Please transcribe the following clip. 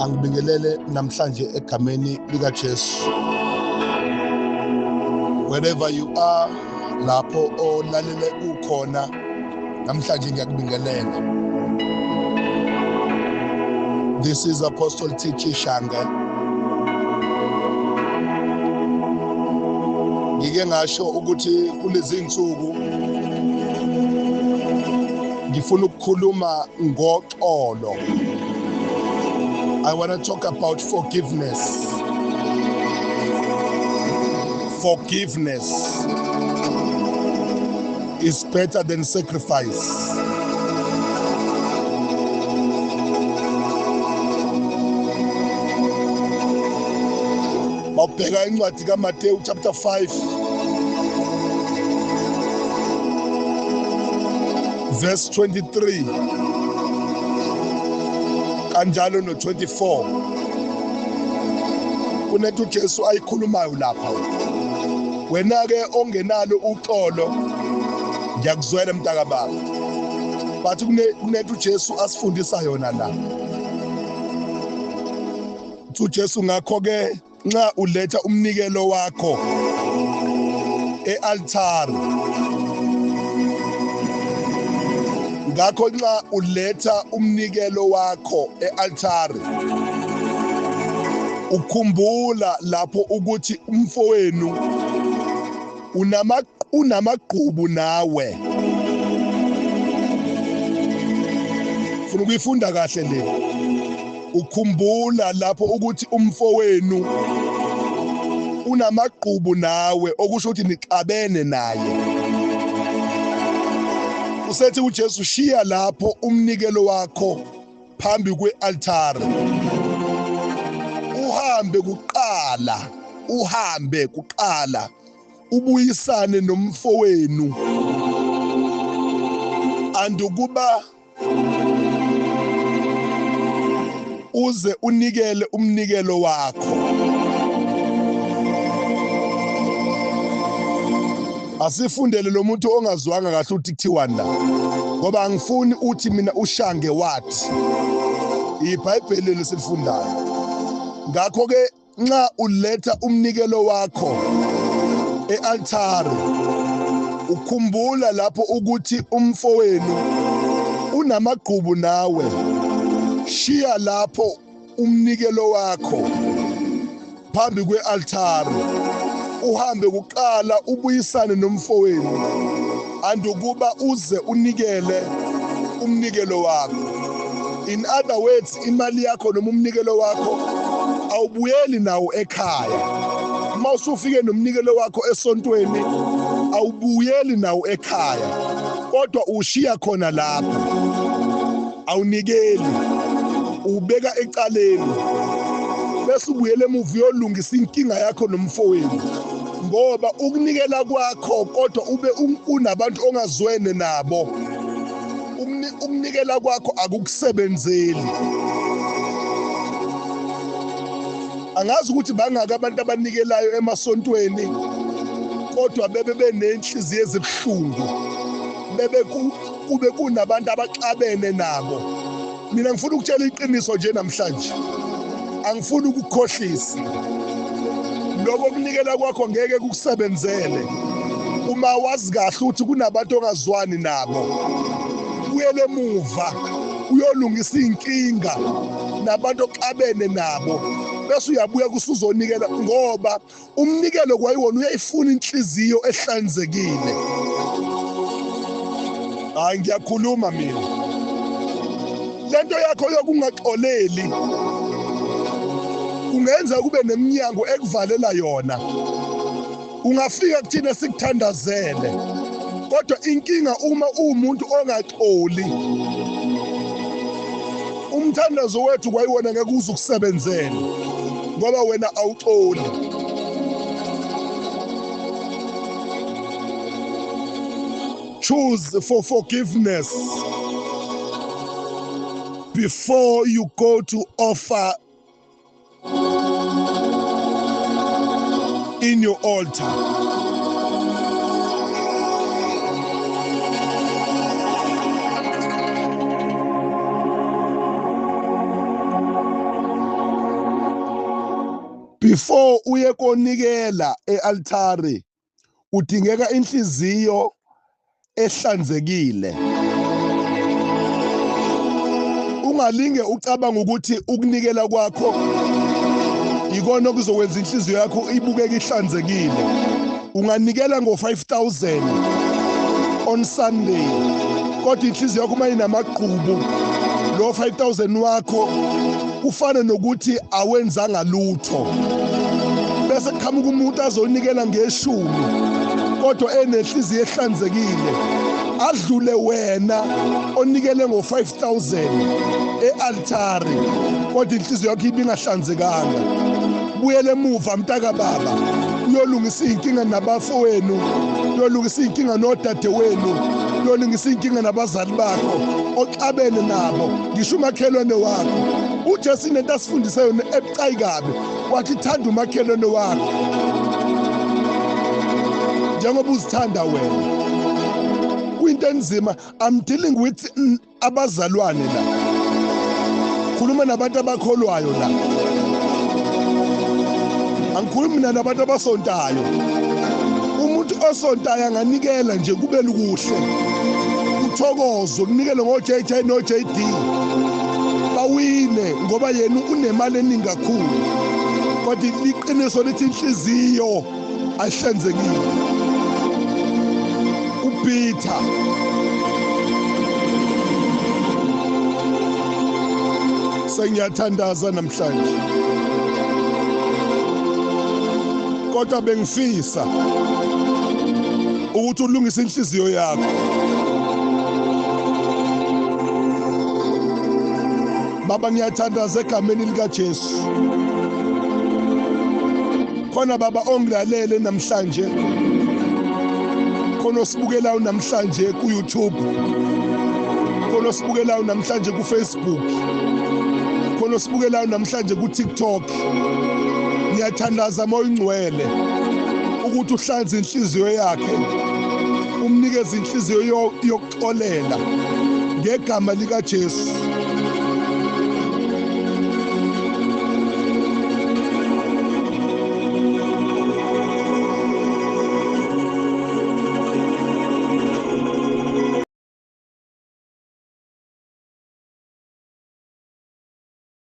Angibingelele namhlanje egameni lika Jesu. Wherever you are, lapho olalele ukhona namhlanje ngiyakubingelela. This is Apostle T.G. Shange. Ngike ngasho ukuthi kulezi insuku ngifuna ukukhuluma ngoxolo. I want to talk about forgiveness. Forgiveness is better than sacrifice. Mawubheka incwadi kaMateyu chapter 5 verse 23 kanjalo no 24 kunento uJesu ayikhulumayo lapha. Wena ke ongenalo uxolo, ngiyakuzwela mntaka baba, but kunento uJesu asifundisa yona la. UJesu ngakho ke nxa uletha umnikelo wakho e-altar, ngakho nxa uletha umnikelo wakho e-altar, ukhumbula lapho ukuthi umfowenu unamagqubu nawe. Funa ukuyifunda kahle le. Ukhumbula lapho ukuthi umfowenu unamagqubu nawe, okusho ukuthi nixabene naye. Usethi uJesu shiya lapho umnikelo wakho phambi kwe-altar, uhambe kuqala ubuyisane nomfowenu, andukuba uze unikele umnikelo wakho. Asifundele lo muntu ongazwanga kahle ukuthi kuthiwani la, ngoba angifuni uthi mina uShange wathi. IBhayibheli lesilifundayo. Ngakho ke nxa uletha umnikelo wakho e-altar, ukhumbula lapho ukuthi umfowenu unamagqubu nawe, shiya lapho umnikelo wakho phambi kwe-altar, uhambe kuqala ubuyisane nomfowenu, andukuba uze unikele umnikelo wakho. In other words, imali yakho noma umnikelo wakho awubuyeli nawo ekhaya. Uma usufike nomnikelo wakho esontweni, awubuyeli nawo ekhaya, kodwa ushiya khona lapho, awunikeli, ubeka ecaleni, bese ubuyele emuva uyolungisa inkinga yakho nomfowenu. Ngoba ukunikela kwakho kodwa ube unabantu ongazwene nabo, ukunikela kwakho akukusebenzeli. Angazi ukuthi bangaka abantu abanikelayo emasontweni kodwa bebe benenhliziyo ezibuhlungu, bebe kube kunabantu abaxabene nabo. Mina ngifuna ukutshela iqiniso nje namhlanje, angifuni ukukhohlisa. Lokho kunikela kwakho ngeke kukusebenzele uma wazi kahle ukuthi kunabantu ongazwani nabo. Buyele emuva uyolungisa inkinga nabantu oxabene nabo, bese uyabuya kusuzonikela, ngoba umnikelo kwayiwona uyayifuna inhliziyo ehlanzekile. Hayi, ngiyakhuluma mina. Lento yakho yokungaxoleli kungenza kube neminyango ekuvalela yona. Ungafika kuthina sikuthandazele, kodwa inkinga uma uwumuntu ongaxoli, umthandazo wethu kwayiwona ngeke uze ukusebenzele, ngoba wena awuxoli. Choose for forgiveness before you go to offer in your altar. Before uye konikela e-altare, udingeka inhliziyo ehlanzekile. Ungalinge ucabanga ukuthi ukunikela kwakho ikona okuzokwenza inhliziyo yakho ibukeke ihlanzekile. Unganikela ngo-5000 on Sunday, kodwa inhliziyo yakho uma inamagqubu, lo 5000 wakho kufana nokuthi awenzanga lutho. Bese kuqhamuka umuntu azonikela ngeshumi kodwa enenhliziyo ehlanzekile, adlule wena onikele ngo-5000 e-altare kodwa inhliziyo yakho ibingahlanzekanga. Buyele emuva mntaka baba, uyolungisa iy'nkinga nabafowenu, uyolungisa iy'nkinga nodadewenu, uyolungisa iy'nkinga nabazali bakho oxabene nabo, ngisho umakhelwane wakho. UJesu inento asifundise yona ebucayi kabi, wathi thanda umakhelwane wakho njengoba uzithanda wena. Kuyinto enzima. I'm dealing with abazalwane la, khuluma nabantu abakholwayo la, angikhulumi mina nabantu abasontayo. Umuntu osontayo anganikela nje kube lukuhle, kuthokozwe, kunikele ngo-JJ no-JD bawine, ngoba yena unemali eningi kakhulu. Kodwa iqiniso lithi inhliziyo ayihlanzekile. UPeter sengiyathandaza namhlanje, kodwa bengifisa ukuthi ulungise inhliziyo yakho. Baba, ngiyathandaza egameni likaJesu. Khona baba ongilalele namhlanje, khona osibukelayo namhlanje ku YouTube, khona osibukelayo namhlanje ku Facebook, khona osibukelayo namhlanje ku TikTok. Ngiyathandaza Moya Ingcwele ukuthi uhlanze inhliziyo yakhe, umnikeze inhliziyo yokuxolela ngegama likaJesu.